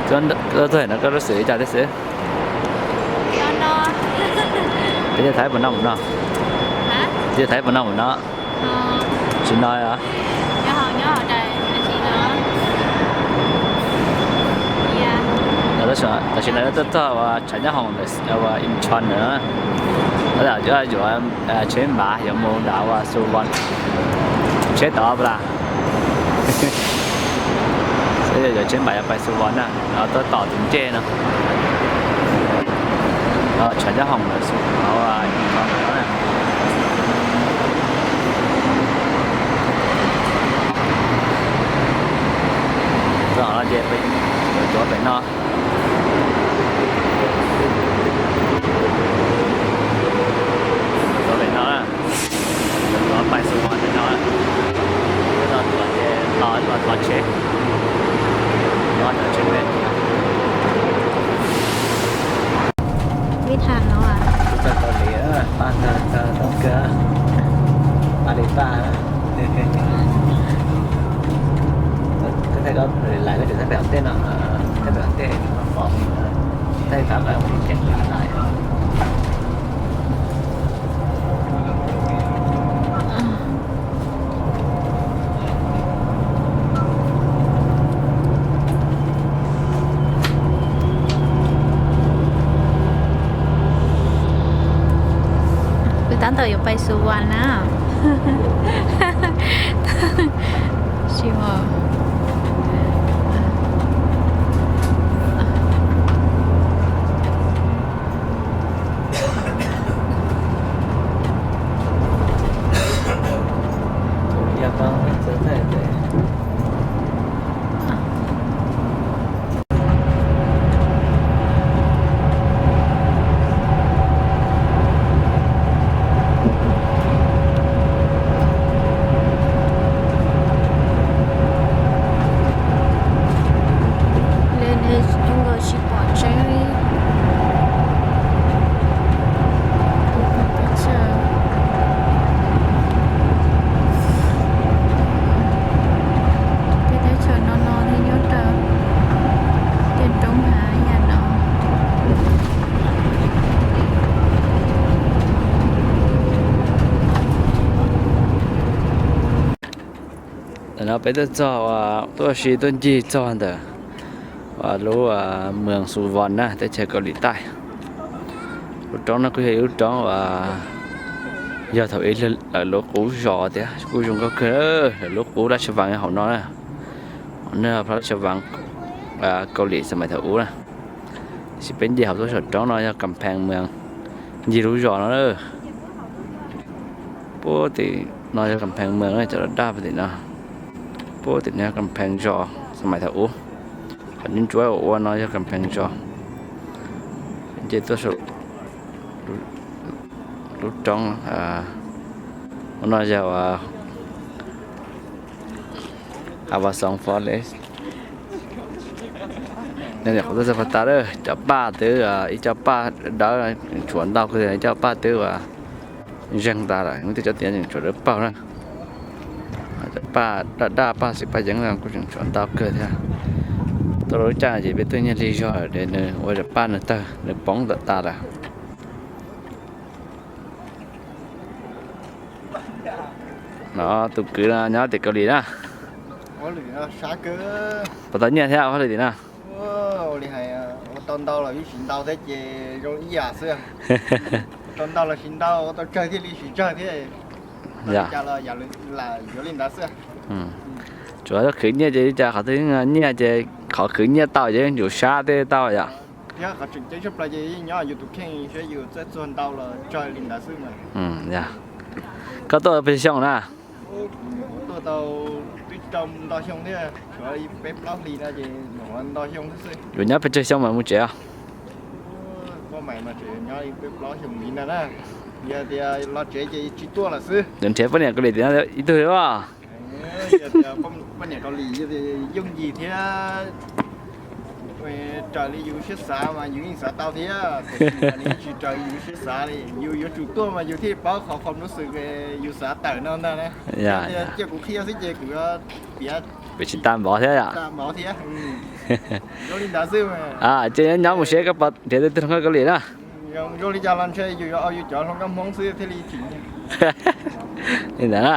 Tuaj txog no koj lub xwm li cas thiab xwb? Peb cov Thaib puas noj mus no? Peb cov Thaib puas noj mus no? Tsis no os. Tam sim no tuaj txog ua tshav nyob hoom ua Incheon na. Yuav yuav tsheb npav yuav mus nram ua Suwon, tsheb tod pas las. Yuav tsheb npav yuav pais Suwon na, no tuaj tom tus ncej no. Tshav nyob hoom ntawm Suwon, Incheon na. Txog no ces yuav tuav pem no. Tuav pem no na. Tuav pais Suwon pem no. Tuav ces tos, tos tsheb. Tos tsheb pem. Ib tham no a. Txog Kaus Lim, pab txog toob kawg, pab li pab. Koj thaij koj lais koj tseem thaij pem hauv tej no, thaij pem hauv tej pom, thaij pem hauv tej ceev lais. Kuv tab tom yuav pais Suwon na. Tsis ua. Lawv nws zoo nkaus tsis pom tseeb li. Teb chaws, tej teb chaws no no thiaj nyob rau tej roob hav yam no. Tam no peb tuaj txog, tuaj si tuaj ncig txog ntawm lub moos Suwon na, teb chaws Kaus Lim Taij. Lub roob no kuj yog ib lub roob uas yog thaum ub lawv lub qub zos tias kuj zoo nkauj kawg, lawv lub qub laj tshav vaas hauv no na. Hauv no yog laj tshav vaas Kaus Lim xab mais thaum ub na. Tiam sis peb nce hauv lub saum roob no yog kas phees moos ncig lub zos no na. Puag tim no yog kas phees moos, cov daj daj puag tim no. Puag tim no yog kas phees zos xab mais thaum ub. Qhov ntsuab ntsuab uas ua no yog kas phees zos. Nce tuaj saum lub roob, ua no yog Amazon Forest. Nyuam qhuav tuaj txog puag ta lawm, cov paj twb, ib co paj dawb tshuav ntau kawg, ib co paj twb uas zeeg tas lawm, muaj tej cov tias tseem tshuav dawb paug na. Cov paj daj daj, paj xwm paj yeeb no kuj tseem tshuav ntau kawg thiab. Tuaj lub caij no ces peb tuaj nyiag lig zog es nws ua paj nws tawg nws poob tawm tas lawm. No tus kwv no nyob tim Kaus Lim na. Puas tau nyiaj thiab ua hauj lwm tim no? Ua li hais, ua tau ntau los yeej tsis ntau thiab ces zoo ib yam xwb. Ua tau ntau los tsis ntau, ua tau tsawg thiaj li tsis tsawg thiab. Ua li cas los yuav li ntawd xwb. Tsuas yog khwv nyiaj ces li cas qhov twg nyiaj ces qhov khwv nyiaj tau ces yeej tsum sab tej tau yom. Thiab qhov tseem ceeb tshaj plaws ces yeej nyob yus tus kheej saib yus txawj txuag ntau los tsawg li ntawd xwb mas. Koj tuaj pes xyoo na? Tuaj tau twb rau nto xyoo thiab, tshuav peb plaub hlis no ces nyuam qhuav nto xyoo xwb xwb. Yuav nyob pes tsawg xyoo mas mus tsev os? Poj maim mas tseem nyob peb plaub xyoo miv ntag na. Yog tias los tsev ces tsis tuaj lawm xwb. Yuav nrhiav poj niam Kaus Lim tim no ib tug thiab os? Yog tias poj niam Kaus Lim yooj yim thiab raws li yus siab xav mas yus yeej xav tau thiab, tiam sis mas nws yeej tsis raws li yus siab xav li. Yus yuav tsum tuaj mas yus thiaj paub qhov qhov lub xwm yus xav tawm no ntag na. Yog tias cia kuv qhia xwb ces kuv piav, piav tsis tag npaum thiab yom. Tag npaum thiab. Ces nyob nyob mus seb koj pom nrhiav tej tug hluas nkauj Kaus Lim na. Li ntawd na.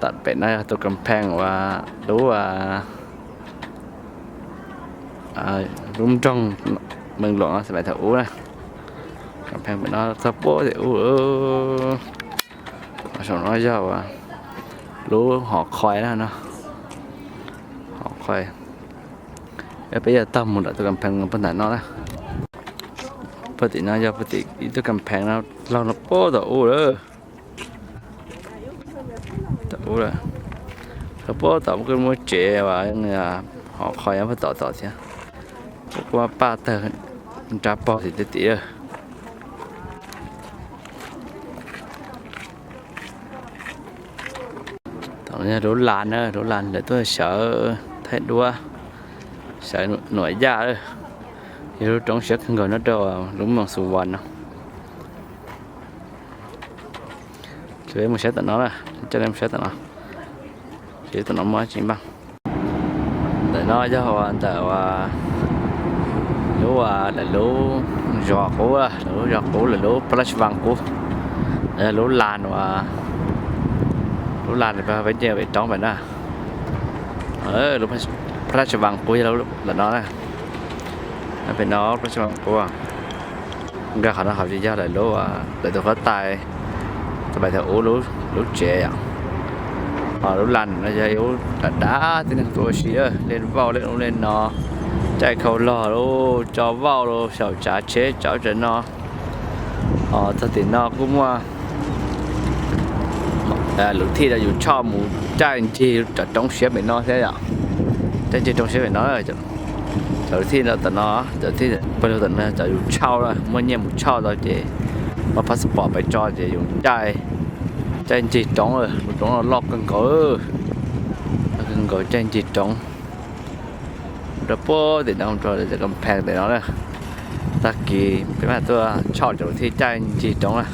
Tom pem no yog tus kas phees uas lub, lub nroog Meej Luam no xav thaum ub na. Kas phees pem no txog puag tim ub. Saum no yog lub hoo khoi na no. Hoo khoi. Peb yuav taug mus nram tus kas phees puag nram no na. Puag tim no yog puag tim ib tug kas phees no, laug no puag tom ub lawm. Tom ub lawm. Puag tom ub kuj muaj tsev uas hoo khoi puag tom tom thiab. Kuj muaj paj tawg nrab pog tim tim tim lawm. Tom no yog lub las na, lub las lawv tuaj sawv thaij duab, sawv nuam yaj. Yog lub roob siab kawg nkaus nyob rau lub moos Xus Vas no. Ces peb mus saib tom no na, coj nej mus saib tom no, seb tom no muaj dab tsi npaj. Ntawm no yog ua ntawm ua lub, lawv lub zos qub, lawv lub zos qub, lawv lub plas vas qub. Lub las uas, lub las peb nce pem roob pem na. Lub plas vas qub yog lawm no na. Pem no plas vas qub. Nkag qhov no hauv tsis yog lawm, lub, lawv tus huab tais, tus pais thaum ub lub tsev yom. Ho lub las no yog ib lub dav dav tib neeg tuaj ua si, len vauj len ub len no, caij khau log lub, tso vauj lub, xyaum tsav tsheb tsav ub tsav no. Ho txog tim no kuj muaj luv thij rau yus tshoj mus caij ncig cov roob siab pem no thiab yom. Caij ncig roob siab pem no, cov luv thij no tom no, cov thij pawg lug tom no cov yus tshoj, muaj nyiaj mus tshoj tau ces muaj passport pem tso ces yus caij, caij ncig roob, lub roob no loj kawg nkaus, loj kawg nkaus caij ncig roob. Rau puag tim no rau cov kas phees tim no na. Tag kis peb mam tuaj tshoj cov luv thij caij ncig roob na.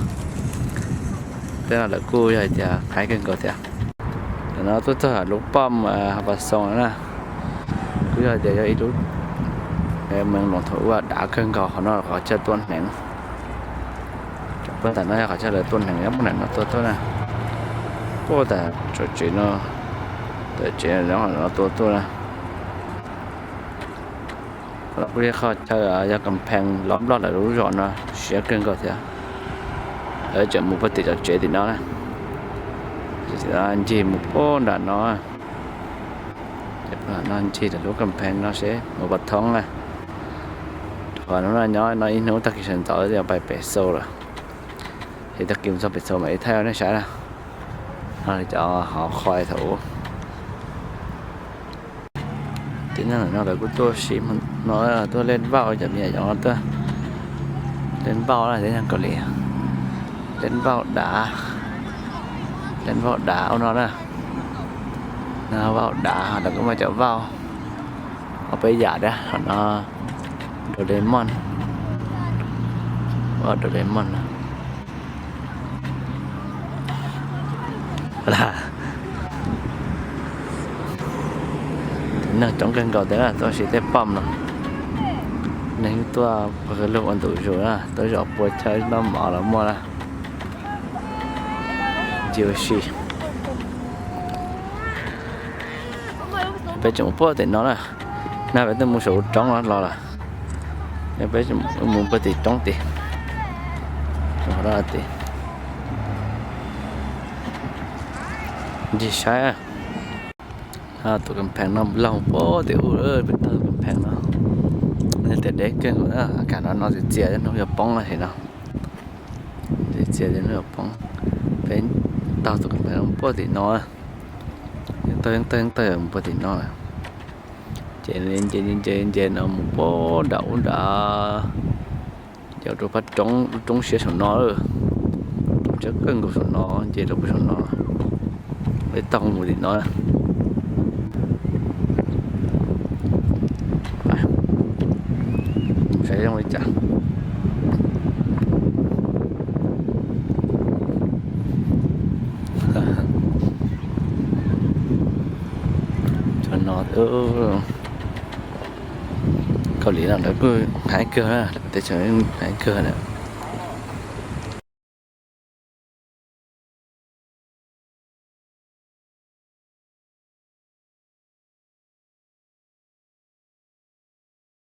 Tej no lawv kuj yog hais tias qab kawg nkaus thiab. Tam no tuaj txog lub poj Hav Pas Xoos na, kuj yog hais tias yog ib lub, Mees Luam thaum ub dav kawg nkaus, qhov no qhov chaw tua hneev. Puag tam no yog qhov chaw lawv tua hneev, puag tam no tua tuaj na. Puag tam tsev no, tam tsev no tua tuaj na. Qhov no kuj yog qhov chaw yog kas phees lov nplog lawv lub zos no siab kawg nkaus thiab. Lawv tseem mus puag tim cov tsev tim no na. Tim no ncig mus puag nram no. No ncig lawv lub kas phees no seb mus puas thoob na. Qhov no nyob no ib hnub tag kis sawv ntxov pais pem Xaus lawm. Ces tag kis mus txog pem Xaus mam li thaij nej saib na. No cov hov khoi thaum ub. Tib neeg no lawv kuj tuaj ua si no, tuaj len vauj, cov me nyuam yaus no tuaj len vauj na, tib neeg Kaus Lim len vauj dav, len vauj dav ua no na. No vauj dav, lawv kuj muaj cov vauj ob peb yam thiab, qhov no Doraemon, vauj Doraemon no. Tib neeg coob kawg nkaus tiag na, tuaj ua si tej poj no. Neeg tuaj pawg lug ua ntu zus na, tuaj zov pua chaw noj mov los muaj na. Ncig ua si. Peb tseem mus puag tim no na. Nag peb twb mus saum lub roob no los lawm. Peb mus puag tim roob tim, tim. Ncig saib. Tus kas phees no laug puag tim ub, peb taug tus kas phees no. Tias deb kawg nkaus, a kam no no txias txias hnub yuav poob no sim no. Txias txias hnub yuav poob. Peb taug tus kas phees no puag tim no. Taug yeej taug yeej taug mus puag tim no. Ces nce nce nce no mus puag nram ub nrad. Ces rau phab roob, lub roob siab saum no, roob siab kawg nkaus saum no, nce rau puag saum no. Peb taug mus tim no. Saib zoo li cas. Lub Kaus Lim no lawv kuj heev kawg na, lawv teb chaws heev kawg na.